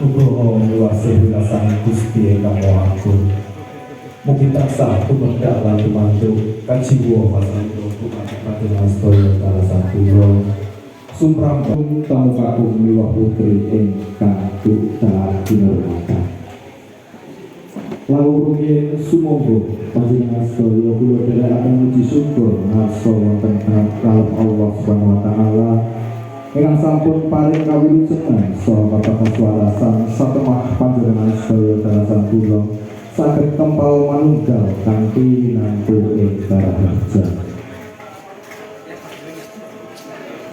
Nugroho miwasih wilasan Gusti ingkang Maha Agung. Mugi tansah tumedhak lan lumantuk kajiwa pasanipun panjenengan sedaya kalasan kula. Sumrambah tamu kakung miwah putri ingkang kinurmatan. Lalu rumiyin sumangga panjenengan sedaya kula dherekaken muji syukur ngarsa wonten dalem Allah Subhanahu wa taala ingkang sampun paring kawilujengan saha kathah kasuwarasan satemah panjenengan sedaya dalasan kula saged kempal manunggal kanthi winantu ing Karaharja.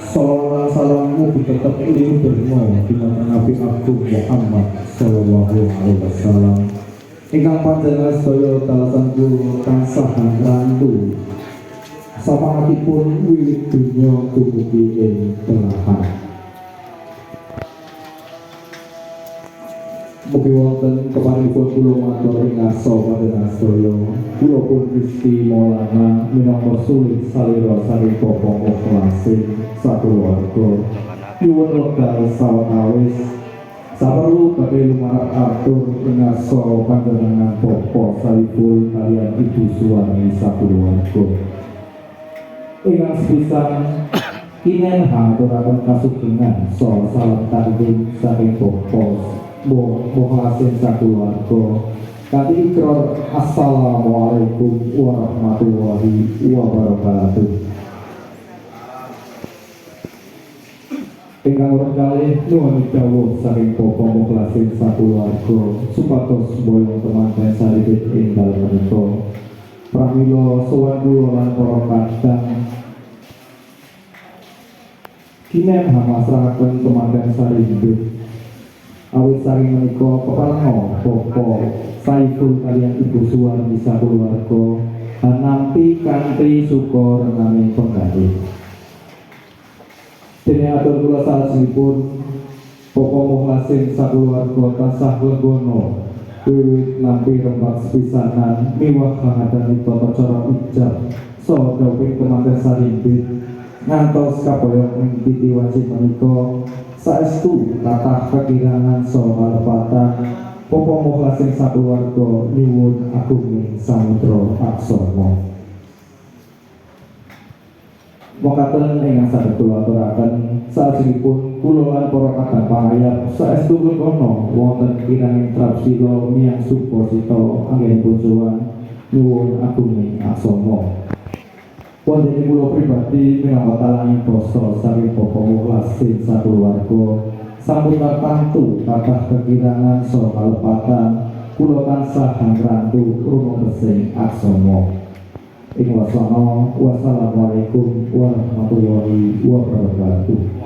Salawat salam mugi tetep linuberna dumateng Nabi Agung Muhammad sallallahu alaihi wasallam ingkang panjenengan sedaya dalasan kula tansah ngrantu sapangatipun wiwit donya dumugi ing belahan. Mugi wonten keparengipun kula matur ing ngarsa panjenengan sedaya. Kula pun Rizky Maulana minangka sulih salira saking Bapak Mukhlasin sakeluarga. Nyuwun wekdal sawetawis saperlu badhe lumarak atur ing ngarsa panjenengan Bapak Saiful kaliyan Ibu Suwarni sakeluarga. Ingkang sepisan kinen hangaturaken kasugengan saha salam takdim saking Bapak Mukhlasin sakeluarga kanthi ikrar assalamualaikum warahmatullahi wabarakatuh. Ingkang urut kalih nuwun dawuh saking Bapak Mukhlasin sakeluarga supados mboyong temanten saripit ing dalem menika. Pramila sowan kula lan para kadang kinen hamasrahaken temanten saripit. Awit saking menika keparenga Bapak Saiful kaliyan Ibu Suwarni sakeluarga nampi kanthi suka renaning penggalih. Dene atur kula salajengipun Bapak Mukhlasin sakeluarga tansah lenggana wiwit nampi rembag sepisanan miwah hangadani tata cara ijab saha dawuhing temanten sarimbit ngantos kaboyong ing titi wanci menika. Saestu kathah kekirangan saha kalepatan Bapak Mukhlasin sakeluarga nyuwun agunging samudra aksama. Mekaten ingkang saged kula aturaken salajengipun kula lan para kadang pangayap saestu lenggana wonten kiranging trapsila miyang supasita anggenipun sowan nyuwun agunging aksama. Wonten kula pribadi minangka talanging basa saking Bapak Mukhlasin sakeluarga sampun tartamtu kathah kekirangan saha kalepatan kula tansah ngrantu rumesing aksama. Ing wasana wassalamualaikum warahmatullahi wabarakatuh.